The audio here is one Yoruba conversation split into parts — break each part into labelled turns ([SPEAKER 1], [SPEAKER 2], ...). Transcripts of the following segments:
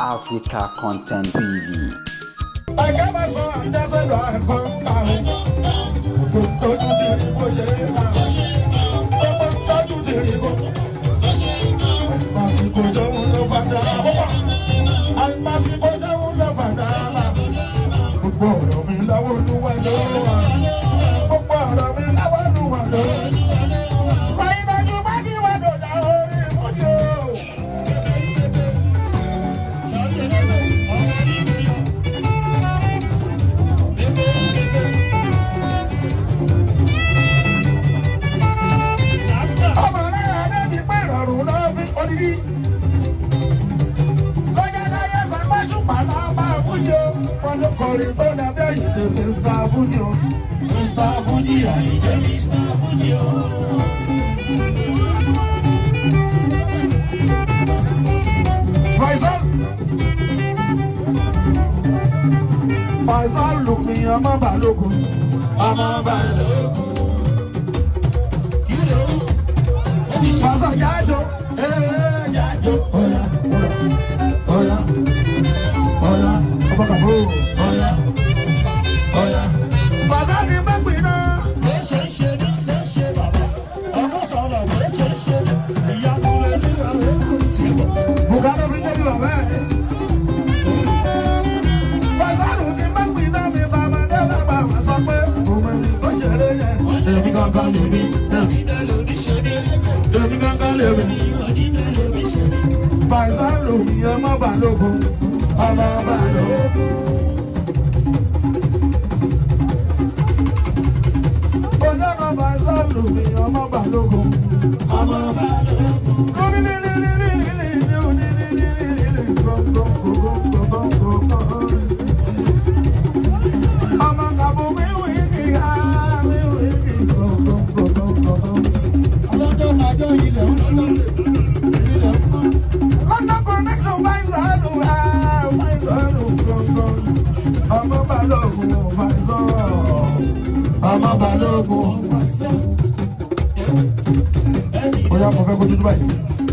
[SPEAKER 1] Africa Content TV.
[SPEAKER 2] Ẹ̀ka máa sọ àjẹsẹ̀lọ ẹ̀kọ́ àrùn. Tójú ti rí bó ṣe rí náà. Gbogbo tójú ti rí bó. Àsìkò jẹun ló padà bọ̀. Àsìkò jẹun ló padà bọ̀. Gbogbo ọ̀rọ̀ mi láwọ́ olúwa ló wà. Gbogbo ọ̀rọ̀ mi láwọ́ olúwa ló wà. Fàyínàjú bá kí wà dọ̀dà orí ìmúdí o. Ọmọ náà débi pé ìrọ̀rùn ló fi odidi. Lọ́jà láyé sàgbàṣùpá náà máa fújì o. Wọ́n ló kọrin tó dàbí Àyìndé Mr. Fuji o. Mr. Fuji Àyìndé Mr. Fuji o. Faisal. Faisal lùmí ọmọ Balógun. Ọmọ Balógun. Faisal jájó. Jájó. Ọ̀yà ọ̀yà ọ̀yà ọmọ kàbó. Ọ̀yà ọ̀yà. Faisal ni mẹ́pìn náà. Bùkátà fi jẹ́ bí bàbá ẹ̀. Faisal ti mẹ́pìn náà mi bàbá dé bàbá wọn sọ pé òun ẹni tó ṣeré yẹn. Èmi gangan lèmi. Èmi gangan lèmi. Faisal lòmí ọmọ Balógun. Ọmọ Balógun. Ọjọ́ Faisal lòmí ọmọ Balógun. Ọmọ Balógun. Ọmọ kàbọ̀ mi wí kì í mi wí kì í gbọ̀ngbọ̀ngbọ̀ngbọ̀ngbọ̀n.
[SPEAKER 3] Ọlọ́jọ́ àjọ ilẹ̀ ń ṣú, ilẹ̀ ń mọ́.
[SPEAKER 2] London connection Faisal Faisal gbọ̀ngbọ̀n. Ọmọ Balógun Faisal. Ọmọ Balógun
[SPEAKER 3] Faisal.
[SPEAKER 2] Bóyá mo fẹ́ kó dúdú báyìí.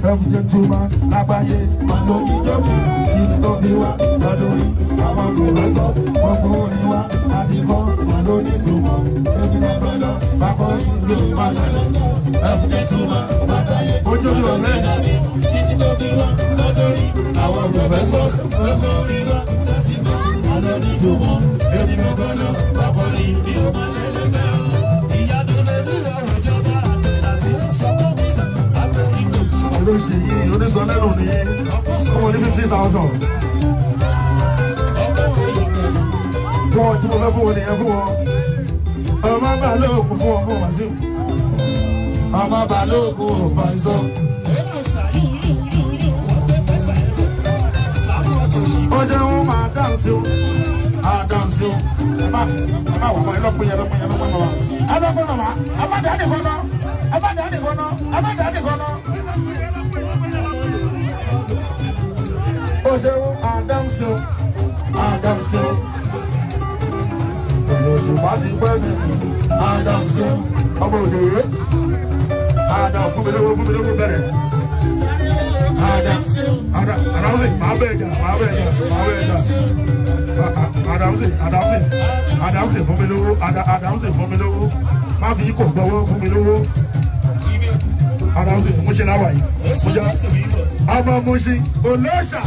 [SPEAKER 2] Ẹ̀fù jẹ́ tí ó máa lágbàáyé. Ló ti jẹ́ fún títí tó fi wá lọ́dún yìí. Àwọn professors wọ́n fún orin wa láti kọ́ wọn ló ní ìtumọ̀. Èmi náà gbọ́dọ̀ bàbá ìlú ìmọ̀lẹ́.
[SPEAKER 3] Ẹ̀fù jẹ́ tí ó máa lágbàáyé.
[SPEAKER 2] Ojú mi ò lẹ́.
[SPEAKER 3] Títí tó fi wá lọ́dún yìí. Àwọn professors wọ́n fún orin wa láti kọ́ wọn ló ní ìtumọ̀. Èmi náà gbọ́dọ̀ bàbá ìlú ìmọ̀lẹ́.
[SPEAKER 2] Ló ṣe yìí onísọ lẹ́nu ní fún wọn ní 50,000. Fún wọn tí mo fẹ́ fún wọn nìyẹn fún wọn. Ọmọ Balógun fún wọn fún Wàsíù. Ọmọ Balógun ò Faisal. Ó ṣe ń máa dáǹsì o. Máa dáǹsì o. Ẹ má wà mọ́ ẹ lọ́pọ̀ yẹn lọ́pọ̀ yẹn lọ́pọ̀ yẹn. Ẹ lọ́pọ̀ màmá. Ẹ má dàá nìkan náà. Ẹ má dàá nìkan náà. Ẹ má dàá nìkan náà. Ó ṣeun àdámsó àdámsó òṣùpá ti pẹ́ mi àdámsó ọmọ òdòdó àdá fún mi lówó fún mi lówó bẹ̀rẹ̀ àdámsó àdámsó máa bẹ̀ jà máa bẹ̀ jà máa bẹ̀ jà àdámsó àdámsó àdámsó fún mi lówó àdámsó fún mi lówó má fi kò gbọ́wọ́ fún mi lówó àdámsó mo ṣe láwàyí mo ṣe ọmọ Mushin olóòṣà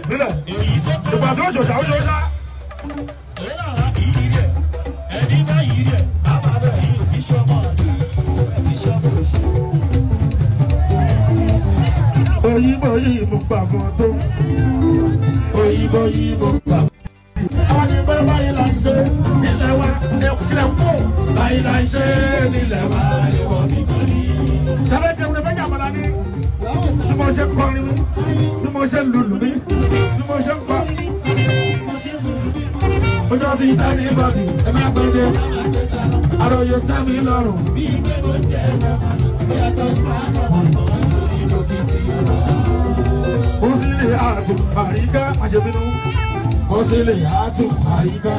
[SPEAKER 2] nílẹ̀ ìgbà tó ṣòṣà ó ṣòṣà. Òyìnbó yìí mo gbà fún ọ tó. Òyìnbó yìí mo gbà. Àwọn ní pé báyìí là ń ṣe nílẹ̀ wa kílẹ̀ ń kó.
[SPEAKER 3] Báyìí là ń ṣe nílẹ̀ wa ìwọ mi kò ní.
[SPEAKER 2] Tẹ́lẹ̀ jẹun ní fẹ́jà àmàlà ní. Bí mo ṣe ń kọrin mi, bí mo ṣe ń lùlù mi, bí mo ṣe ń kọ. Ojú ti tẹ́ ní bọ́dì, ẹ má gbé dé. Àròyé tẹ́ mi lọ́rùn. Ó sì lè àtù àríká àṣebínú. Ó sì lè àtù àríká.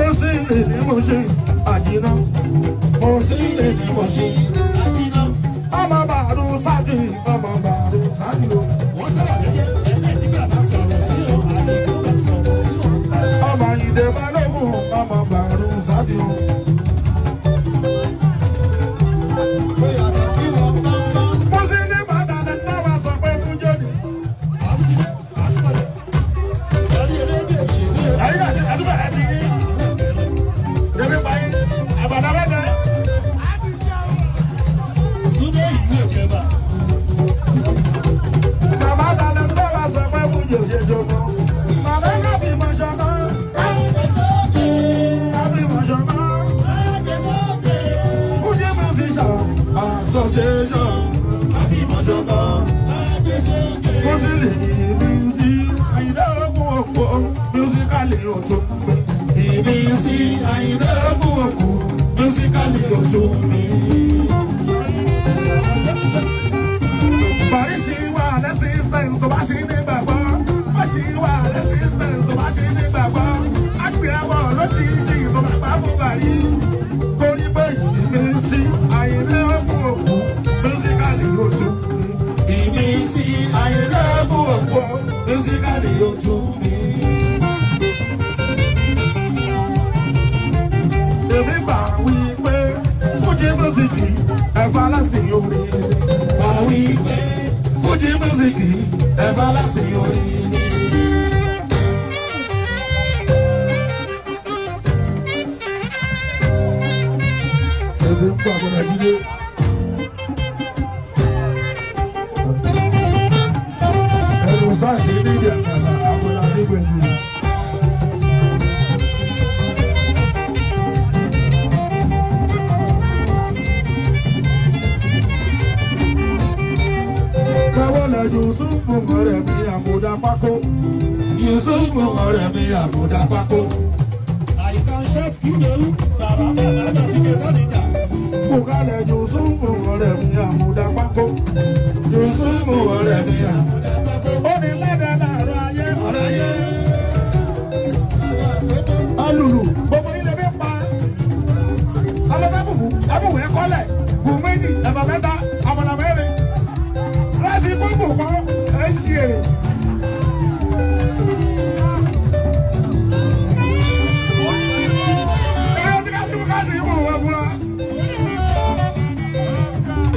[SPEAKER 2] Ó sì lè ní mo ṣe àjìnà. Ó sì lè ní mo ṣe àjìnà. Ọmọ bàbá. ti o. Mo sì ní bàtà náà wá sọ pé fún jòdì. Ayé àti àdúgbò ẹ̀ ti yí. Jẹ́bi báyìí, àbàdà mẹ́ta. Bàbá tàlẹ́ ń bọ̀ wá sọ pé fún jòsè jòkó. Bàbá kábí mọ̀ ṣọ̀kan. Kábí mọ̀ ṣọ̀kan. Fújì Musician Association. Fúsílì ìbísí Àyìndé Ògún òkú mísíkàlì òtún.
[SPEAKER 3] Ìbísí Àyìndé Ògún òkú mísíkàlì òtún mi.
[SPEAKER 2] Bàríṣì wà lẹ́sìstẹ̀ǹsì tó bá ṣì ní gbàgbọ́. Bàṣì wà lẹ́sìstẹ̀ǹsì tó bá ṣì ní gbàgbọ́. Àgbéyàwó ló ti ní tó bá gbà fún bàrí. Torí pé ìbísí Àyìndé Ògún òkú mísíkàlì òtún.
[SPEAKER 3] Ìbísí Àyìndé Ògún òkú mísíkàlì òtún mi.
[SPEAKER 2] Èmi gbà wí pé Fújì mísíkì ẹ̀fà lásì orí.
[SPEAKER 3] Gbà wí pé Fújì mísíkì ẹ̀fà lásì orí.
[SPEAKER 2] Èmi ń gbà bọ́lá jíde. Ẹnu sáàsì níbi àgbàlá àbọ̀lá nígbèjì. Báwo lẹ Yusufu ọ̀rẹ́ mi àmúdá pákó?
[SPEAKER 3] Yusufu ọ̀rẹ́ mi àmúdá pákó.
[SPEAKER 2] Bùkálẹ̀ Yusufu ọ̀rẹ́ mi àmúdá pákó.
[SPEAKER 3] Yusufu ọ̀rẹ́ mi àmúdá pákó.
[SPEAKER 2] Ó ní lẹ́dẹ̀ẹ́ láàárọ̀ ayé
[SPEAKER 3] Ọ̀rẹ́ yé.
[SPEAKER 2] Alùlù gbogbo ilé mi pa. Alọ́fẹ́ bùbù, ẹ̀bùwẹ̀ kọ́lẹ̀, bù méjì, ẹ̀bà mẹ́ta, àmàlà mẹ́rin. Láti gbogbo kan, ẹ̀ ṣe èrè. Ẹ̀rọ tí ká sí mú ká sí mú wọn fúnra.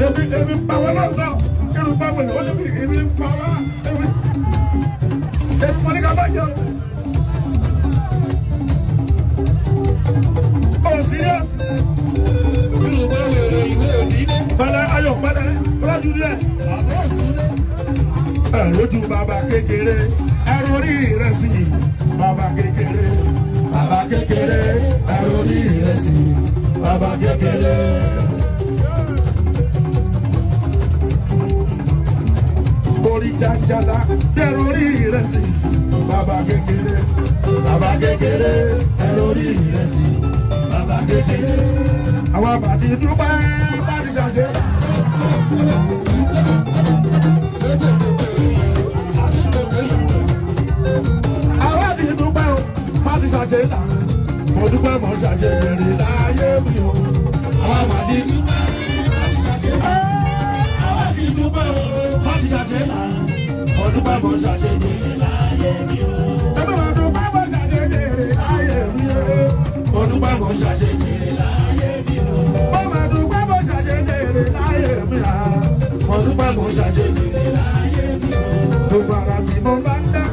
[SPEAKER 2] Ebi ebi pa wọn lọ́tọ̀, irun pa wẹ̀lẹ̀, ó lè fi ebi pa wọn. Ebi ebi wọn ní ká bá jẹun. Oh, serious? Pẹ̀lẹ́ ayọ̀ pẹ̀lẹ́, rọ́jú díẹ̀. Ẹ lójú bàbá kékeré, ẹrù orí rẹ̀ sí bàbá kékeré.
[SPEAKER 3] Bàbá kékeré, ẹrù orí rẹ̀ sí bàbá kékeré.
[SPEAKER 2] Orí jájálá, ẹrù orí rẹ̀ sí bàbá kékeré.
[SPEAKER 3] Bàbá kékeré, ẹrù orí rẹ̀ sí bàbá kékeré.
[SPEAKER 2] Àwọn àbàtì dúpẹ́ láti ṣàṣe. Àwọn àti dúpẹ́ o, láti ṣàṣe là. Mo dúpẹ́ mo ṣàṣe jèrè láyé mi o.
[SPEAKER 3] Àwọn àbàtì dúpẹ́ láti ṣàṣe là. Àwọn àti dúpẹ́ o, láti ṣàṣe là. Mo dúpẹ́ mo ṣàṣe jèrè láyé mi o.
[SPEAKER 2] Ẹgbẹ́ mo dúpẹ́ mo ṣàṣe jèrè láyé mi o.
[SPEAKER 3] Mo dúpẹ́ mo ṣàṣe jèrè láyé mi o.
[SPEAKER 2] Mo dúpẹ́ mo ṣàṣe jèrè láyé mi o.
[SPEAKER 3] Mo dúpẹ́ mo ṣàṣe jèrè láyé mi o.
[SPEAKER 2] Gbogbo ara tí mo bá ń dá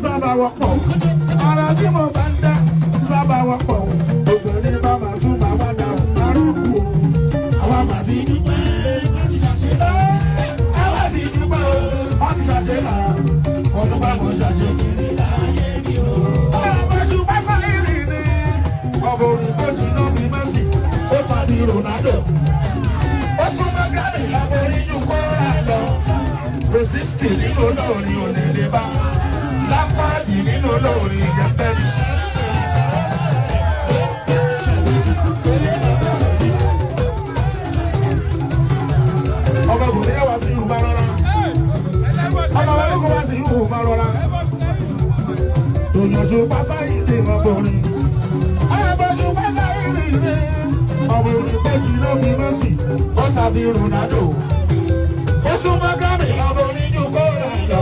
[SPEAKER 2] sábà wọ́pọ̀. Ara tí mo bá ń dá sábà wọ́pọ̀. Obìnrin bá máa tún máa wá dà arúgbó.
[SPEAKER 3] Àwa mà ti dúpẹ́ láti ṣàṣe là. Àwa ti dúpẹ́ o, láti ṣàṣe là. Mo dúpẹ́ mo ṣàṣe jèrè láyé mi o.
[SPEAKER 2] Ọmọ ṣùgbọ́n sáyìrì ni ọmọ òrùkọ́ jìnnà mi Messi.
[SPEAKER 3] Ó sàbí Ronaldo. Ó súnmọ́ Grammy láborí ju kóra lọ. Rosiski nínú olórin ò lè lè bá. Lápáàdì nínú olórin ìyẹn fẹ́ mi.
[SPEAKER 2] Ọmọ kò ní yẹ wá sí ìlú bá rọra. Ọmọ wọn kò wá sí ìlú bá rọra. Tòyànjú pásáyìrì ọmọ orin. Ọmọ pásáyìrì ni ọmọ orin tó jìnnà mi Messi.
[SPEAKER 3] Ó sàbí Ronaldo. Ó súnmọ́ Grammy láborí ju kóra lọ.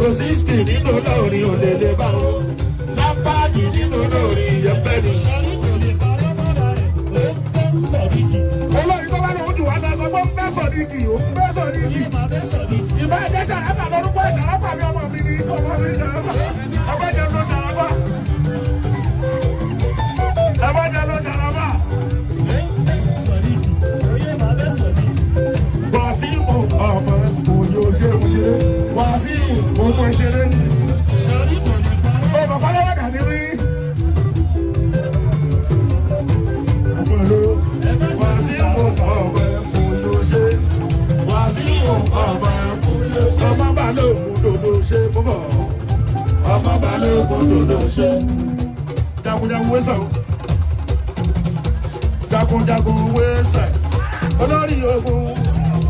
[SPEAKER 3] Rosiski nínú olórin ò lè lè bá o. Lápáàdì nínú olórin ìyẹn fẹ́ mi.
[SPEAKER 2] Olórí tó bá lóun jù wá lọ sọ pé ń bẹ́ Sọ̀díkì, ó ń bẹ́ Sọ̀díkì. Ìbá jẹ́ Ṣàràfà lórúkọ Ṣàràfà mi ọmọ mi ní ọmọ mi Ṣàràfà. Ọgbẹ́jọ ló Ṣàràfà. Ọgbẹ́jọ ló Ṣàràfà. Wàsíù ọmọ òye òṣèré Wàsíù ọmọ ìṣeré ni. Ọmọ fọlọ́wọ́ dàbí rí. Wàsíù ọmọ òye òṣèré Wàsíù ọmọ òye òṣèré ọmọ balógun dòdò ṣe bọ́bọ̀ ọmọ balógun dòdò ṣe. Jagunjagun wẹ́sẹ̀ o. Jagunjagun wẹ́sẹ̀ olórí ogun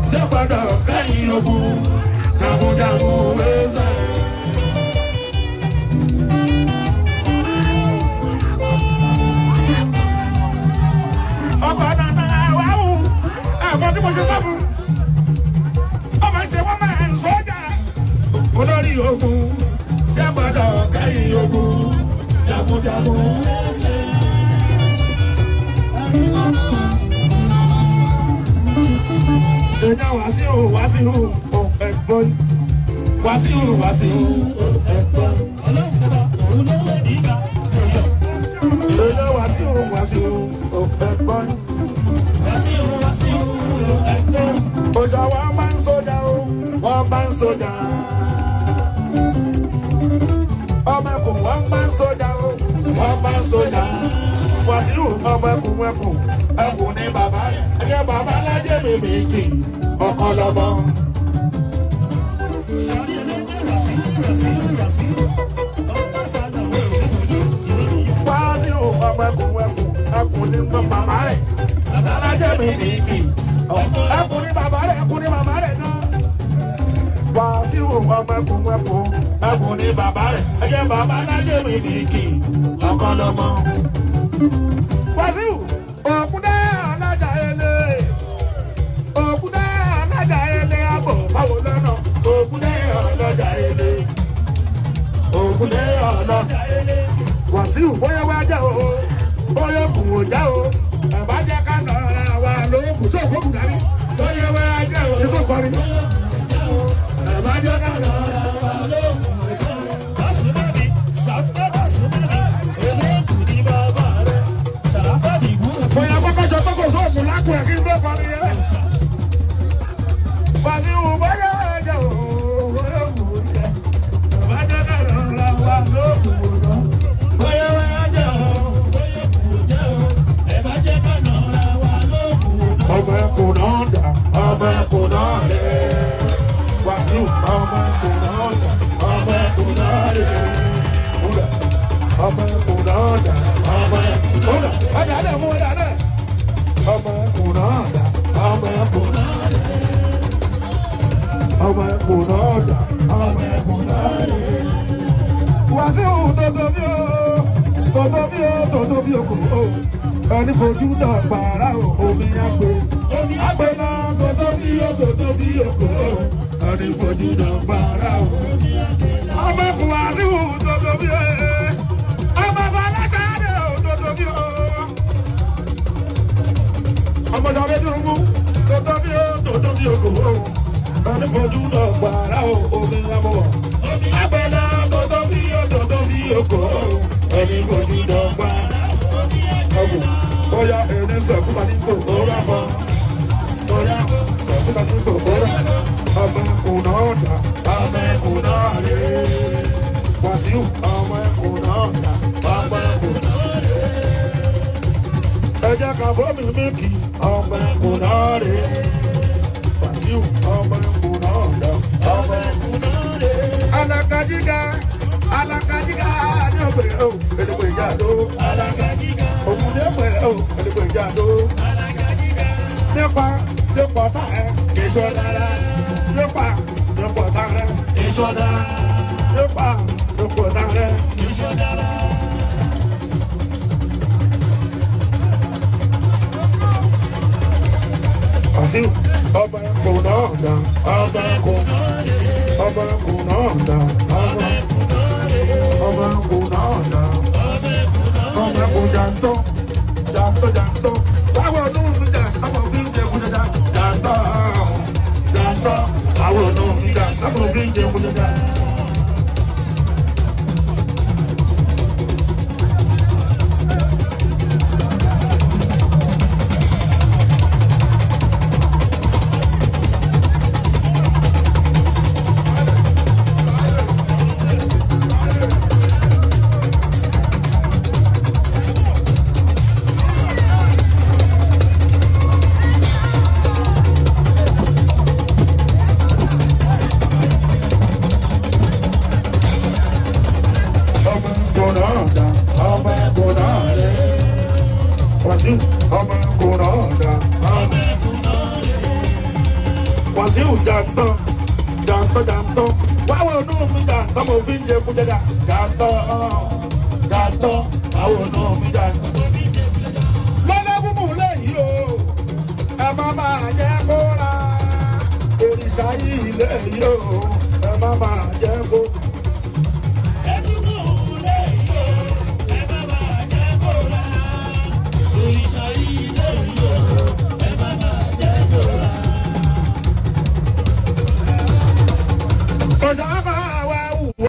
[SPEAKER 2] tí ó gbọ́dọ̀ kẹ́yìn ogun jagunjagun wẹ́sẹ̀. Ọkọ̀ nàná wàhù ẹ̀kọ́ tí mo ṣe fẹ́ fún ọmọ ṣe wọ́n máa ń sọ́jà olórí ogun tí ó gbọ́dọ̀ kẹ́yìn ogun jagunjagun wẹ́sẹ̀. Ẹja Wàsíù Wàsíù ẹ̀gbọ́n Wàsíù Wàsíù ẹ̀gbọ́n. Ẹja Wàsíù Wàsíù ẹ̀gbọ́n. Ọjà wa máa ń sọjà o, wọ́n máa ń sọjà. Ọmọ ẹkùn wọ́n máa ń sọjà o, wọ́n máa ń sọjà. Wàsíù ọmọ ẹkùn ẹkùn ẹkùn ní bàbá rẹ̀. Ẹjẹ́ bàbá alájẹ́ mi mi kì í ọkọ lọ́mọ. Wàsíù ọmọ ẹkùn ẹkùn ẹkùn ní bàbá rẹ̀. Bàbá alájẹ́ mi mi kì í ẹkùn ní bàbá rẹ̀ ẹkùn ní bàbá rẹ̀ náà. Wàsíù ọmọ ẹkùn ẹkùn ẹkùn ní bàbá rẹ̀. Ẹjẹ́ bàbá alájẹ́ mi mi kì í ọkọ lọ́mọ. Wàsíù òkúndé alájà ele òkúndé alájà ele àbọ̀ báwo lọ́nà òkúndé alájà ele òkúndé alájà ele. Wàsíù bóyá wá jẹ́ o bóyá kù ó jẹ́ o ẹ̀bá jẹ́ ká nà ara wa lóògùn sí òkú dání bóyá wá jẹ́ o ṣé kò kọrin ẹ̀bá jẹ́ ká nà ara wa lóògùn. Bóyá kọ́kọ́ sọ pé kò sóògùn lápò ẹ̀ kí n tó kọrin yẹn. Wàsíù bóyá wá jẹ́ o bóyá kù ó jẹ́ ẹ̀bá jẹ́ ká nà ara wa lóògùn bóyá wá jẹ́ o. Ọmọ ẹkùn náà dà, ọmọ ẹkùn náà rẹ̀. Wàsíù ọmọ ẹkùn náà dà, ọmọ ẹkùn náà rẹ̀. Ọmọ ẹkùn náà dà, ọmọ ẹkùn náà dà. Ọ̀dà dẹ̀ mú ọ̀dà dẹ̀. Ọmọ ẹkùn náà dà, ọmọ ẹkùn náà rẹ̀. Ọmọ ẹkùn náà dà, ọmọ ẹkùn náà rẹ̀. Wàsíù tòtò bí o, tòtò bí o, tòtò bí o kò o. Ẹni fojú náà gbàrà o, omi àgbè. Omi àgbè náà tòtò bí o, tòtò bí o kò o. Ẹni fojú náà gbàrà o. Ọmọ ẹkùn Wàsíù tòtò bí o. Ọmọ ẹkùn aláṣáájú tòtò bí o. Ọmọ sàbẹ̀ Tinubu tòtò bí o, tòtò bí o kò o. Ẹni fojú náà gbàrà o, omi àbọ̀wọ̀. Omi àgbè náà tòtò bí o, tòtò bí o kò o. Ẹni fojú náà gbàrà o. Bóyá ẹni sọ̀kú bá ní kò rà bọ̀. Bóyá sọ̀kú bá ní kò rà. Ọmọ ẹkùn náà dà, ọmọ ẹkùn náà rè. Wàsíù ọmọ ẹkùn náà dà, ọmọ ẹkùn náà rè. Ẹ jẹ́ ká bọ́ mi mílíkì, ọmọ ẹkùn náà rè. Wàsíù ọmọ ẹkùn náà dà, ọmọ ẹkùn náà rè. Alakajiga, alakajiga ní ọ̀pẹ̀ ò, èdèpẹ̀ ìjà tó. Alakajiga. Ògùn ní ọ̀pẹ̀ ò, èdèpẹ̀ ìjà tó. Nípa nípa tá ẹ, èso dára. Nípa nípa tá ẹ, èso dára. Nípa nípa tá ẹ, èso dára. Wàsíù ọba ẹkùn náà dà, ọba ẹkùn ọba ẹkùn náà dà, ọba ọba ẹkùn náà dà, ọba ẹkùn jàǹtó jàǹtó jàǹtó. Báwo ló ń
[SPEAKER 3] jẹjà. Wàsíù jàǹtọ̀ jàǹtọ̀ jàǹtọ̀ wáwo inú mi jàǹtọ̀ mo fi ń jẹ kú jẹjà jàǹtọ̀ jàǹtọ̀ wáwo inú mi jàǹtọ̀. Lọ́lá búbù lẹ́yìn o, ẹ má máa jẹ́ kó ra òrìṣà yìí lẹ́yìn o, ẹ má máa jẹ́ kó.